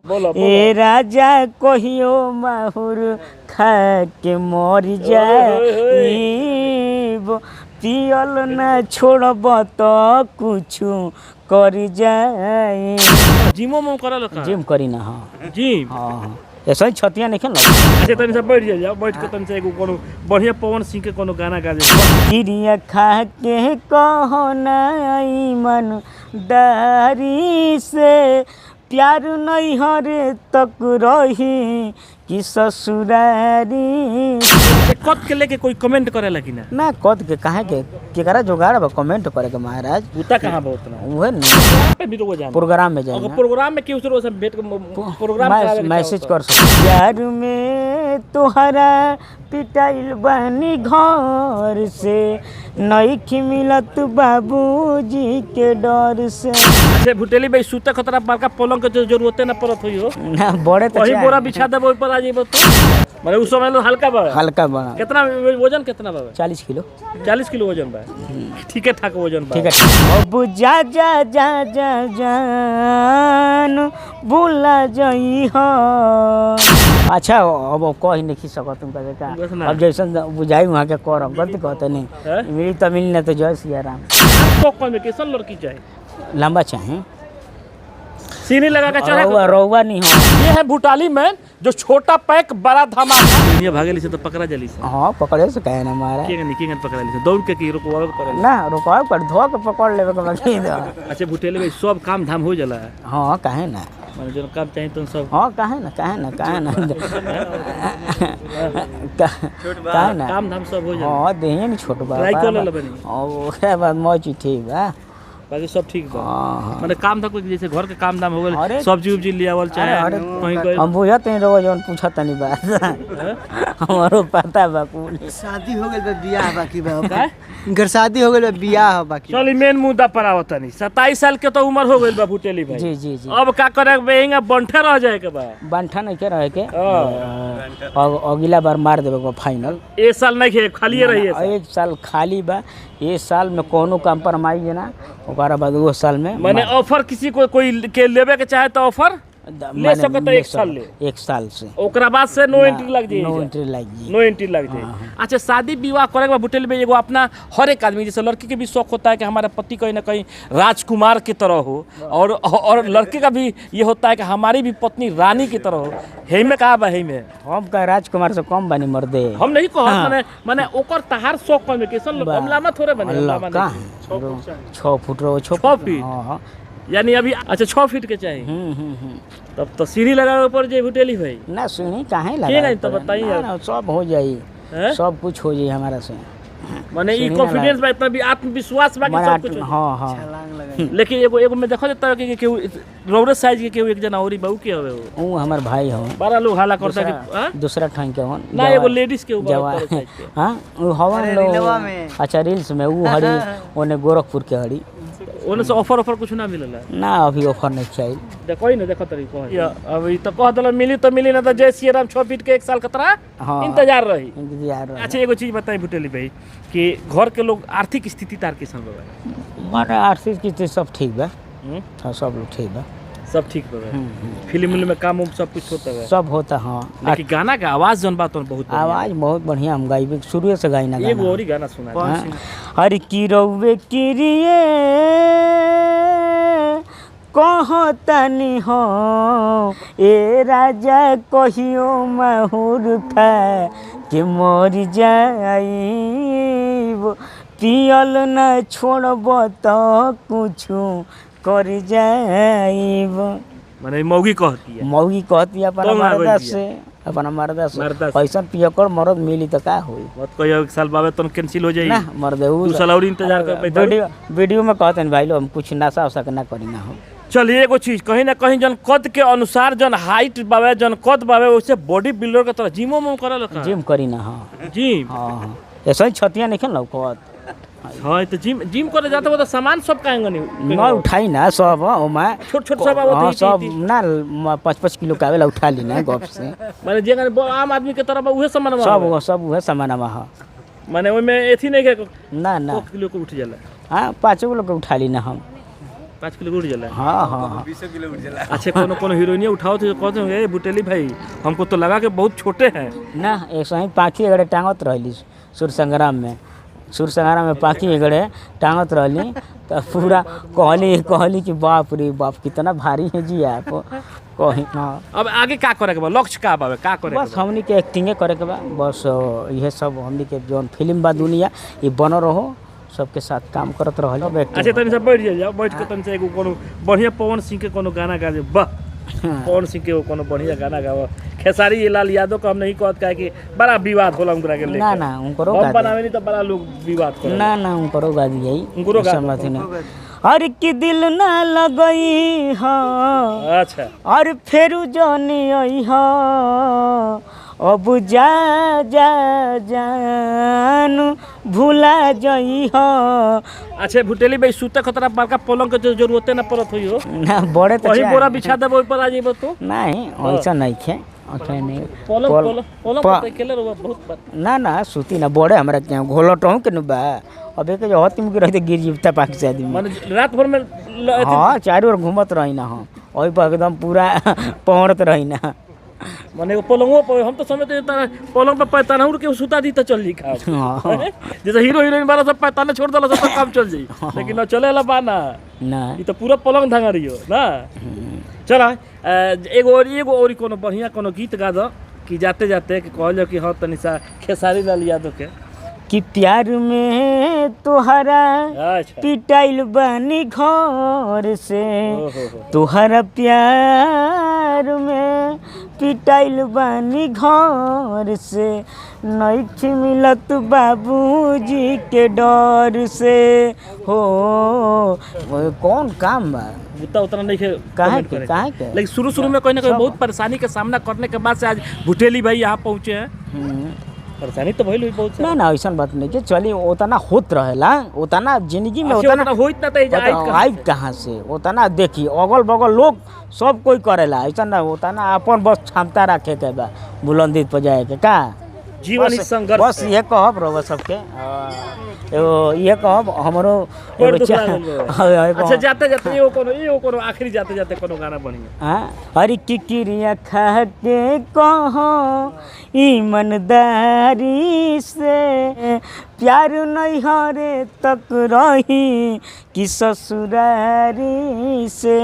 बोलो, बोलो। ए राजा कहियो माहुर खा के मर जाइब, पियल ना छोड़ब त कुछु कर जाई। जिमो में करल का? जिम करी ना। हाँ। जिम? हाँ हाँ, ऐसा ही छतिया नहीं खेल। अच्छा, तनी से बैठ जाओ, बैठ के तनी से एगो कोनो बढ़िया पवन सिंह के कोनो गाना गा दे। चिड़िया खा के कहो नाई मन दारी से प्यार नहीं हरे तक रही कि ससुरारी। कद के लेके कोई कमेंट करेला कि ना? ना, कद के काहे के केकरा जुगाड़ बा कमेंट करे के महाराज? बूता कहाँ बहुत ना उहे न पे भी रोज जाना प्रोग्राम में जाए। अगर प्रोग्राम में केहू से रोज भेंट के प्रोग्राम करावे के मैसेज चाहो कर सकते। प्यार में तोहरा पिटाइल बानी घर से, नईखी मिलत बाबूजी के डर से। तो। अच्छा भुटेली भाई, सूते खतरा बड़का पलंग के जरूरते ना पड़त होई हो। ना, बड़े तो वही चाहे। बोरा बिछा देबो, ओइ पर आ जाइबो तो माने उस समय लो हल्का बा। हल्का बड़ा। कितना वजन कितना बा? 40 किलो। 40 किलो वजन बा, ठीक है, ठाक वजन बा। ठीक है, अब जा जा जा जा जान भूला जई हो। अच्छा, अब कह नहीं सकत तुम का। बस ना। अब जैसन बुझाई वहाँ के करब, गलती कहते नहीं। हैं? मिली तो मिली, ना तो जय सिया राम। तो कौन में कैसन लड़की चाहिए? लंबा चाहे। सीढ़ी लगा के चढ़ा। रउआ रउआ नहीं हो। ये है भुटाली मैन, जो छोटा पैक बड़ा धमाका। दुनिया भागेली से तो पकड़ा जली से। हाँ, पकड़े से कहे ना मारा। के नहीं के पकड़ा ली से दौड़ के की रुकवावे के पड़ेला? ना, रुकवा पर धो के पकड़ लेवे के बाकी दो। अच्छा भुटेले भाई, सब काम धाम हो जाला? हाँ, काहे ना। माने जो काम चाहिए तो सब? हाँ, काहे ना, काहे ना, काहे ना, काहे ना। काम धाम सब हो जाला? हाँ, देहिए में छोट बा। ट्राई कर लेले बनी। हाँ, ओकरा बाद मौज ठीक बा। बाकी सब ठीक बा? हाँ हाँ। माने काम धाम कोई जैसे घर के काम धाम हो गेल, अरे- सब्जी उब्जी ले आवल चाहे अरे- कहीं गइल। हम बुझत नहीं रहो जौन पूछत नहीं बात, हमारो पता बा कुल। शादी हो गइल बा, बियाह बाकी बा। इनकर शादी हो गइल बा, बियाह बाकी बा। चल, मेन मुद्दा पर आवत तनी। 27 साल के तो उम्र हो गइल बा भुटेली भाई। जी जी जी। अब का करे के बा? हिंगा बंठे रह जाए के बा? बंठा नहीं के रहे के। हाँ। और अगला बार मार देवे को फाइनल। एक साल नहीं खे खाली रही है? एक साल खाली बा। ये साल में कोनो काम पर माई ना, ओकरा बाद वो साल में। माने ऑफर किसी को कोई के लेवे के चाहे तो ऑफर ले माने सकत है एक साल ले। एक साल से। ओकरा बाद से नो एंट्री लग जाई। नो एंट्री लग जाई। नो एंट्री लग जाए। अच्छा, शादी विवाह करे के बाद भुटेल में एगो अपना हर एक आदमी, जैसे लड़की के भी शौक होता है कि हमारा पति कहीं ना कहीं राजकुमार की तरह हो और लड़के का भी ये होता है कि हमारी भी पत्नी रानी की तरह हो। हे में कहा बा हे में? हम का राजकुमार से कम बनी मर्दे? हम नहीं कहत, माने माने ओकर तहार शौक कौन में कैसन लोग? हम लामा थोड़े बने, हम अल्लाह लामा का नहीं। है 6 फुट रहो, 6। 6 फीट? हाँ हाँ। यानी अभी अच्छा 6 फीट के चाहिए? हम्म हम्म हम्म। तब तो सीढ़ी लगावे ऊपर जे भुटेली भाई। ना, सुनी काहे लगा? के नहीं तो बताइए ना, यार। ना, सब हो जाई। हैं? सब कुछ हो जाई हमारा से। माने ई सीढ़ी ना। कॉन्फिडेंस बा, इतना भी आत्मविश्वास बा कि माने सब कुछ हो जाई। हाँ हाँ। छलांग लगाई। लेकिन एगो एगो में देखो जाता है कि केहू रौरे साइज के केहू एक जना औरी बहु के हवे हो। ऊ हमार भाई हो। बड़ा लोग हाला करता कि हाँ? दूसरा ठाई के होन। ना, एगो लेडीज के ऊपर जवा तोरे साइज के। हाँ, ऊ हवन अरे, लो। रीलवा में। अच्छा, रील्स में ऊ हड़ी, ओने गोरखपुर के हड़ी। ओने से ऑफर ऑफर कुछ ना मिलेला? ना, अभी ऑफर नहीं चाहिए। देखो ही ना, देखो तरी कह या अब ई तो कह देला, मिली तो मिली, ना तो जय सिया राम। 6 फीट के एक साल कतरा हाँ। इंतजार रही। इंतजार रही। अच्छा, एगो चीज बताई भुटेली भाई कि घर के लोग आर्थिक स्थिति तार कैसन बा? माने आर्थिक स्थिति सब ठीक बा। हम्म? हाँ, सब लोग ठीक बा। सब ठीक बा? फिल्म उल्म में काम उम सब कुछ होता है? सब होता, हाँ। लेकिन गाना का आवाज जौन बा तो बहुत बढ़िया। आवाज बहुत बढ़िया, हम गाइबे शुरू से गाइना एगो गाना। और ही गाना सुना दे। हाँ। हर की रउवे किरिए कहतनी हो, ए राजा कहियो माहुर खा के मर जाइब, पियल न छोड़ब त कुछु कर जाइब। माने मौगी कहती है? मौगी कहती अपन कौन आ गइल मर्दा बिया? से, अपन मर्दा से। मर्दा से। ऐसा पियकर मर्द मिली त का होई? मत कहियो, एक साल बाबे तो कैंसिल हो जाई। ना मर्द उ दू साल और इंतजार कर पैता। वीडियो वीडियो में कहते हैं भाई लोग, हम कुछ नशा उसा के ना करी ना हम। चलिए, एगो चीज कहीं ना कहीं जन कद के अनुसार, जन हाइट बावे, जन कद बावे, वैसे बॉडी बिल्डर के तरह जिमो में करल का? जिम करी ना। हाँ। जिम? हाँ हाँ, ऐसा ही छतिया नहीं खेल कहत। हाँ, तो जिम जिम करे जाते हो तो सामान सब काहेंगे नहीं? न उठाई ना सब ओमा। छोट छोट सब आवत हाँ, है। सब ना, 5-5 किलो का आवेला, उठा ली ना गप से। माने जे आम आदमी के तरह उहे सामान बा? सब सब उहे सामान हा। माने ओमे एथी नहीं के ना ना। किलो के उठ जाला? हाँ, 5 किलो के उठा ली ना हम। 5 किलो उड़ जाला। हाँ हाँ हाँ। अच्छा, कोनो कोनो हीरोइनिया उठाओ तो कहते होंगे, "ए, बुटेली भाई, हमको तो लगा कि बहुत छोटे हैं।" ना, ऐसा ही पाखी एगड़े टांगत रहली सुर संग्राम में, सुर संग्राम में पाखी एगड़े टांगत रहली तो पूरा कहली कहली कि बाप रे बाप, कितना भारी है जी आप, कही। हाँ। अब आगे का करे के बा? लक्ष्य का बावे, का करे के बस हमनी के एक्टिंगे करे के बा बस। इहे सब हमनी के जौन फिल्म बा दुनिया ये बनल रहो, सबके साथ काम करत रहल अब बा? एक्टिंग। अच्छा, तनी से बैठ जाओ, बैठ के तनी से एगो कोनो बढ़िया पवन सिंह के कोनो गाना गा दे। वाह, पवन सिंह के एगो कोनो बढ़िया गाना गावा। खेसारी लाल यादव को हम नहीं कहत, काहे कि बड़ा विवाद होला उनकरा के लेके। ना ना, उनकरो हम गा दे। बनावे नहीं तो बड़ा लोग विवाद करे। ना ना, उनकरो गा दियाई। उनकरो गा। समझ ना अरे कि दिल ना लगई हाँ और फेरू जानी आई हाँ, अब जा जा जान भूला जई हाँ। अच्छा भुटेली भाई, सुते खतरा बड़का पलंग के जो जरूरते ना पड़त होई हो। ना, बड़े तो वही चाहे। बोरा बिछा देबो, ओइ पर आ जेबो तो। नहीं, ऐसा नहीं खे, ऐसा नहीं। पलंग पलंग पलंग पर तो अकेले रहो बहुत बार। ना ना, सुती ना, बड़े हमरा के घोलट हूँ के बा, अब एक जो हतिम के रहते गिर जीवता पाक से आदमी। माने रात भर में हाँ, चारों ओर घूमत रही ना हम, ओहि पर एकदम पूरा पहुँचत रही ना। माने एगो पलंगो पर हम तो समझते हैं तारा पलंग पर पैताना उड़ के सुता दी तो चल जी काम। हाँ। जैसे हीरो हीरोइन वाला सब पैताना छोड़ देला सब तो काम चल जाई, लेकिन न चले ला बा ना। ना। ई तो पूरा पलंग धंगा रही हो ना। चल, एगो और कोनो बढ़िया कोनो गीत गा दो कि जाते जाते कि कहल जाओ कि हाँ तनी सा खेसारी लाल यादव के। कि प्यार में तोहरा पिटाइल बानी घर से, ओहो हो। तोहरा प्यार में पिटाइल बानी घर से, नइखे मिलत बाबूजी के डर से हो। वो कौन काम बा? उतना उतना नहीं है काहे कमेंट के करे। काहे के? लेकिन शुरू शुरू में कहीं ना कहीं बहुत परेशानी का सामना करने के बाद से आज भुटेली भाई यहाँ पहुँचे हैं। परेशानी तो भइल हुई बहुत। ना ना, ऐसा बात नहीं के चली, उतना होत रहेला, उतना जिंदगी में अच्छा, उतना उतना होइत ना त एजा आइत कहाँ आइब कहाँ से? उतना देखी अगल बगल लोग सब कोई करेला ऐसा ना, उतना अपन बस क्षमता रखे के बा बुलंदी पर जाए के का। जीवन ही बस- संघर्ष बस है। ये कहब रहो सबके, एगो ये कहब हमरो बड़ एगो दुख लागल बा। हाँ, एगो- अच्छा, जाते जाते एगो कोनो आखिरी जाते जाते कोनो गाना बढ़िया। हाँ, हर की क्रिया खा के कहो ईमानदारी से, प्यार नहीं हरे तक रही कि ससुरारी से।